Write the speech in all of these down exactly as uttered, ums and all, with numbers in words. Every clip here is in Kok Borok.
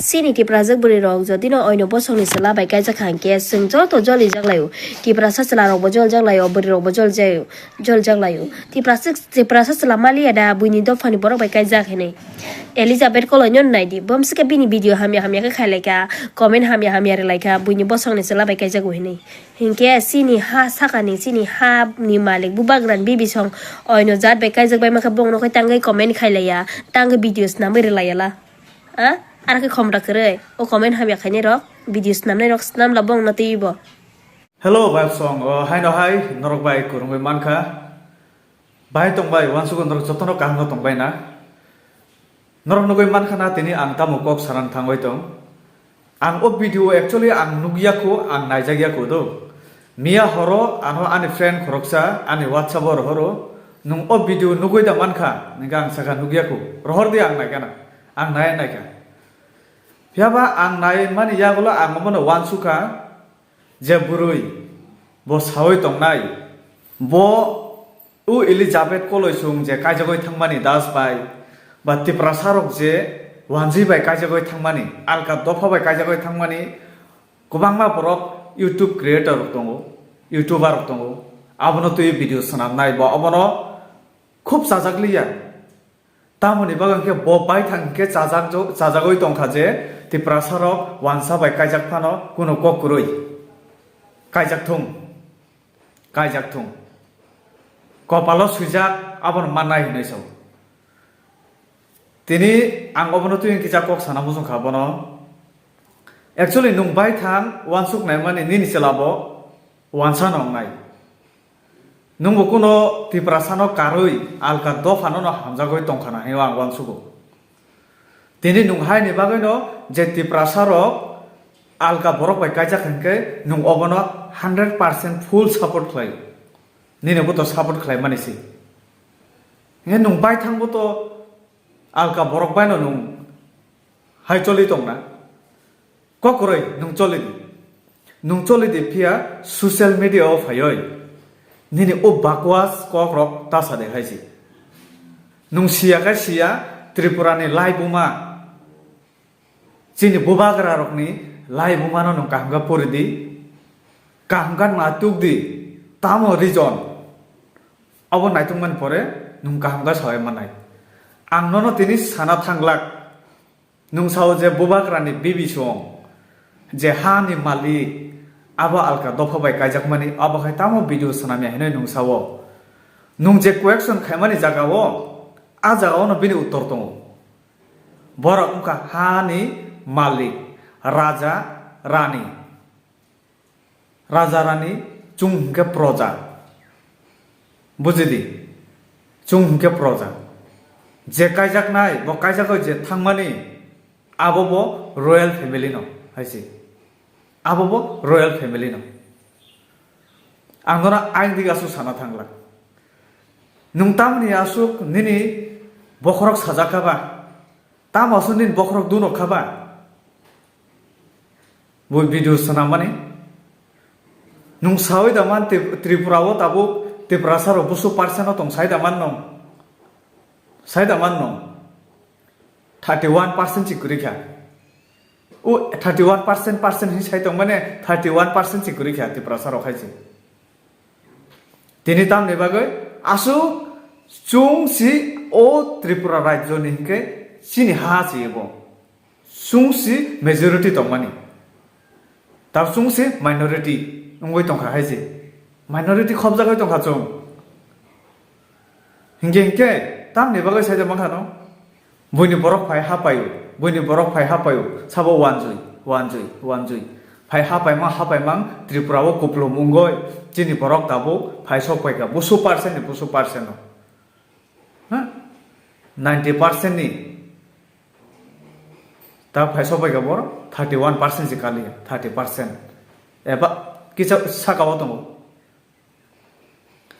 Chini Tiprajwk bwrwi rok jodi no oino bosong ni chwla bai kaijak kha hwnkhe chwng joto joli jak laio. Tiprasa chwla rok bo jol jak laio, bwrwi rok bo jol jak, jol jak laio. Tiprasa, Tiprasa chwla maliya da buini dopha ni borok bai kaijak hinwi. Elizabeth Koloi no nai di, bom swkhe bini video hamya hamya khe khai lai kha, comment hamya hamya rw lai kha, buini bosong ni chwla bai kaijak o hinwi. Hinkhe chini ha saka ni, chini ha ni malik bubagra ni bibisong oino jat bai kaijak bai mankha, bongno khe tangwi comment khai laiya, tangwi video swnamwi rw laiya la. A, aro khe khomra kwrwi. O comment hamya khainai rok, video swnamnai rok swnam la bongno twiwi bo. Hello, bai song, o, haino hai, norok bai kwrwngwi mankha. Bai tong bai, uansukgo norok jotono kaham no tong bai na. Norok nugwi mankha na, tini ang tamo kok sanani thangwi tong. Ang o video actually ang nukya kho, ang naijak ya kho do. Miya horo ano ani friend khoroksa ani WhatsApp o rohoro, "Nwng o video nugwi da mankha?" Hwnkhe ang sakha, "Nukya kho." "Rohor di, ang naikha na." Ang nai naikha. Phiya ba ang nai mani yagulo ang omono uansukha. Je bwrwi bo sawi tongnai, bo o Elizabeth Koloisung je kaijagwi thangmani Das bai, ba Tiprasa rok je wanjwi bai kaijagwi thangmani, alka dopha bai kaijagwi thangmani, kwbangma borok YouTube creator rok tongo, YouTuber rok tongo, abono twi video swnamnai, bo obono khub chajak liya. Tamoni bagwi khe bo baithang khe chajak jo-, chajagwi tongkha je Tiprasa rok wansa bai kaijak phano kuno kok kwrwi. Kaijak thung. Kaijak thung. Kopalo swijak abono mannai hinwi sao. Tini ang obono twi kisa kok sana muchung kha bono. Actually nwng baithang uansuk naimani nini chwla bo wansa no wngnai. Nwngbo kuno Tiprasano karwi alka dophano no hamjagwi tongkhana hinwi ang uansugo. Tini nwng haini bagwino je Tiprasarok alka borok bai kaijak hinkhe nwng obono hundred percent full support khlai. Nini bo to support khlaimani se. Hinkhe nwng baithangbo to alka borok baino nwng hai choli tongna. Kokroi, nwng choli di. Nwng choli di phiya social media o phaioi. Nini o bakwas kokrok ta sa de hai si. Nwng siya khe siya Tripura ni laibuma. Chini bubagra rokni laibuma no nwng kaham khe pori di. Kaham khe nwng atuk di. Tamo reason? Abo naituk mani pore nwng kaham khe sawai manai. Ang nono tini sana thanglak. Nwng sao je bubagrani bibi song, je hani malik, abo alka dopha bai kaijakmani, abo hai tamo video swnamya hinwi nwng sao. Nwng je question khaimani jagao, a jagaono bini uttor tongo. Borok wngkha hani malik, raja, rani. Raja rani, chwng hwnkhe proja. Bujidi? Chwng hwnkhe proja. Je kaijaknai, bo kaijakoi je thangmani, abo bo royal family no, hai se. Abo bo royal family no. Ang nono ayang dik aswk sana thanglak. Nwng tamoni aswk nini bokhorok sajak kha ba? Tamo aswk nini bokhorok dunok kha ba? Bo video swnammani. Nwng sawi da man Tri-, Tripura o tabuk Tiprasa rok busu percent o tong sai da man nwng? Sai da man nwng? Thirty one percent si kwrwi kha. O thirty one percent, percent hin sai tong mane thirty one percent si kwrwi kha Tiprasa rok hai se. Tini tamni bagwi aswk chwng si o Tripura rajyo ni hinkhe chini ha si ebo. Chwng si majority tongmani. Tar chwng si minority wngwi tongkha hai se. Minority khopjagwi tongkha chwng. Hinkhe hinkhe tamni bagwi sai tongma khano. Buini borok phai hapaio, buini borok phai hapaio, sabo wanjui, wanjui, wanjui. Phai hapaimang, hapaimang, Tripura o kuplum wngoi, chini borok tabuk phai sok paikha, busu percent ni, busu percent no. Ha? Ninety percent ni. Ta phai sok paikha borok, thirty one percent se kaliya, thirty percent. Eba kisa saka o tongo.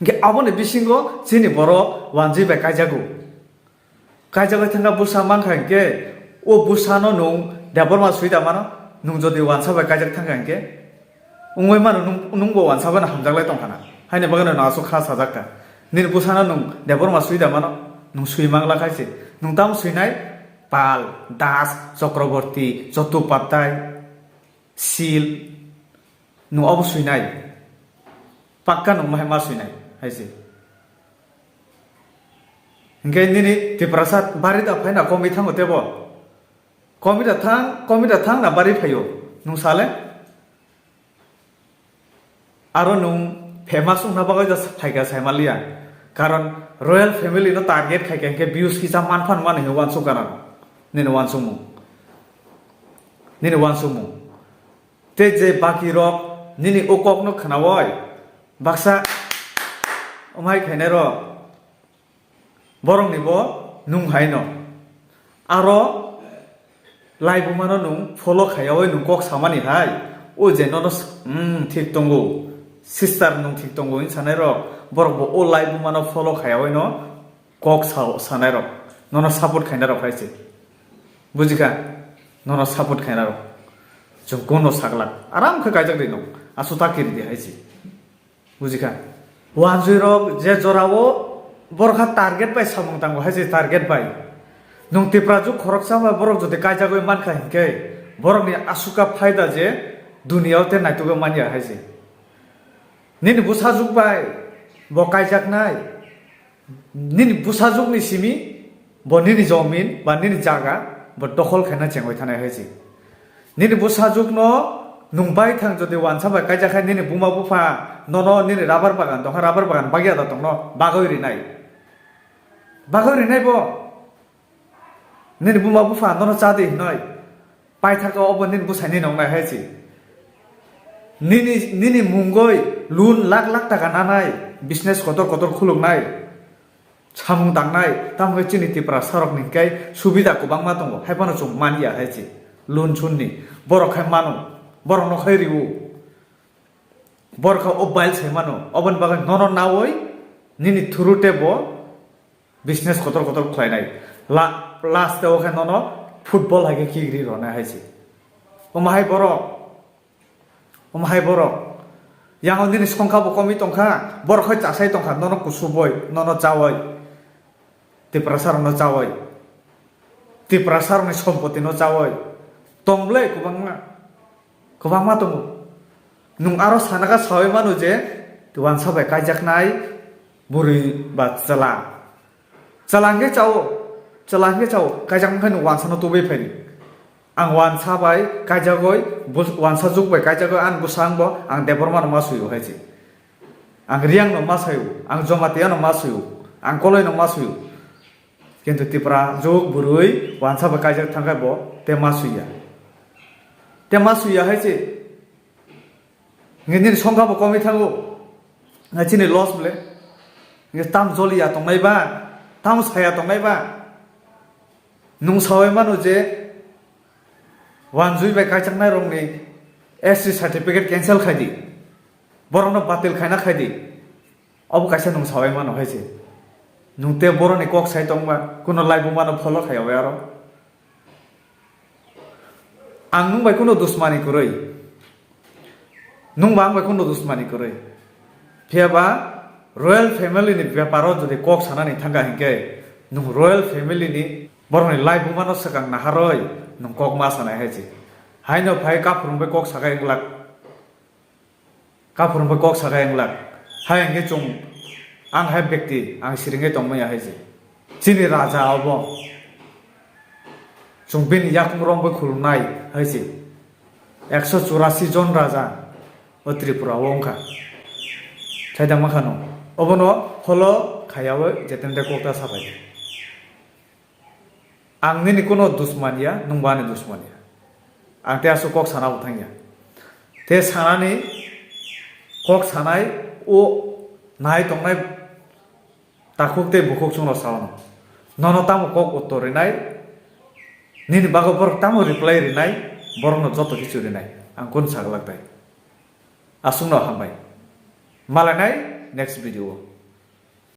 Hingke aboni bisingo chini borok wanjui bai kaijago. Kaijagwi thangkha bwsa mankha hingke, o bwsano nwng Debbarma sui da mano, nwng jodi wansa bai kaijak thangkha hingke, wngwi mano nwng, nwngbo wansa bai hamjaklai tongkhana. Haini bagwino nwng aswk kha sajak kha. Nini bwsano nwng Debbarma sui da mano, nwng sui mangla khai se. Nwng tamo swinai? Pal, Das, Chakraborty, Chattopadhyay, Sil, nwng obo swinai. Pakka nwng mahai ma swinai, hai se. Hinkhe nini Tiprasa bari da phaina komwi thango tebo. Komwi da thang, komwi da thang na bari phaio. Nwng sale? Aro nwng famous wngna bagwi da phaikha saimaliya. Karon royal family no target khaikha hinkhe views kisa manphan mani hinwi uansuk gana. Nini uansukmung. Nini uansukmung. Tei je baki rok nini o kok no khnaui baksa omhai khainai rok. Borokni bo nwng hai no. Aro laibuma no nwng follow khaiyaui nwng kok samani hai. O je nono s-, hmm, thik tongo. Sister nwng thik tongo hinwi sanai rok. Borok bo o laibuma no follow khaiyaui no kok sa-, sanai rok. Nono support khainai rok hai se. Bujikha? Nono support khainai rok. Chwng kono saglak. Aram khe kaijak di nwng. Asu ta kiri di hai se. Bujikha? Wanjui rok je jorao borokha target bai samung tango hai se target bai. Nwng Tipra juk khoroksa bai borok jodi kaijagwi mankha hinkhe borokni asuka phaida je duniyao te naitugwi manya hai se. Nini bwsa juk bai bo kaijaknai. Nini bwsajwkni simi bo nini jomin ba nini jaga bo dokhol khaina chengwi thanai hai se. Nini bwsajwkno nwng bai thang jodi wansa bai kaijak khai nini buma bupha nono nini rubber bagan tongkha, rubber bagan bagya da tongno bagwi rinai. Bagwi rinai bo. Nini buma bupha nono cha di hinoi. Paithak o obo nini bwsai nini wngnai hai se. Nini, nini mungoi loan lakh lakh taka nanai, business kotor kotor khuluknai, samung tangnai, tamo khe chini Tiprasa rokni khe subida kwbangma tongo, hai phano chwng manya hai se. Loan sunni borok khai mano, borokno khai riwo. Borok kha o bail sai mano, oboni bagwi nono naui nini thuru tei bo business kotor kotor khlainai. La-, last o khe nono football hai khe kigri rwnai hai se. Omo hai borok, omo hai borok. Yang o nini songkha bo komwi tongkha, borok hai chasai tongkha, nono kusuboi, nono chaui. Tiprasa rokno chaui, Tiprasa rokni sompoti no chaui tong ble kwbangma, kwbangma tongo. Nwng aro sana kha saui mano je wansa bai kaijaknai bwrwi ba chwla, chwla hwnkhe chao, chwla hwnkhe chao, kaijak wngkhe nwng wansa no tubui phaidi. Ang wansa bai kaijagoi, bus-, wansa juk bai kaijagoi, ang bwsang bo, ang Debbarma no ma suio hai se. Ang Riang no ma saio, ang Jamatia no ma suio, ang Koloi no ma suio. Kintu Tipra juk bwrwi wansa bai kaijak thangkhe bo te ma suiya. Te ma suiya hai se. Nini songkha bo komwi thango. Nai chini loss ble. Nge tam joliya tongnai ba, tam saya tongnai ba. Nwng saui mano je wanjui bai kaijaknai rokni S T certificate cancel khai di. Borokno batil khaina khai di. Obo kaisa nwng saui mano hai se. Nwng te borokni kok sai tongba, kuno laibuma no follow khaiya bai aro. Ang nwng bai kuno dusmani kwrwi. Nwng ba ang bai kuno dusmani kwrwi. Phiya ba royal family ni beparo jodi kok sanani thangkha hinkhe nwng royal family ni borokni laibuma no swkang naharwi nwng kok ma sanai hai se. Haino phai kaphurung bai kok sakai wngla. Kaphurung bai kok sakai wngla. Hai hinkhe chwng ang hai bekti ang siringwi tongmaya hai se. Chini raja obo. Chwng bini yakung romwi khulumnai hai se. Ekso churasi jon raja o Tripura o wngkha. Saida makhano. Obono follow khaiyawi Jitendra kokta sabai. Ang nini kuno dusman ya, nwng bo ani dusman ya. Ang tei aswk kok sana bo thang ya. Tei sanani kok sanai o nai tongnai takhuk tei bukhuk chwngno sao no. Nono tamo kok uttor rinai, nini bago borok tamo reply rinai, borokno joto kichu rinai. Ang kun saglak dai. Aswkno hambai. Malainai next video o.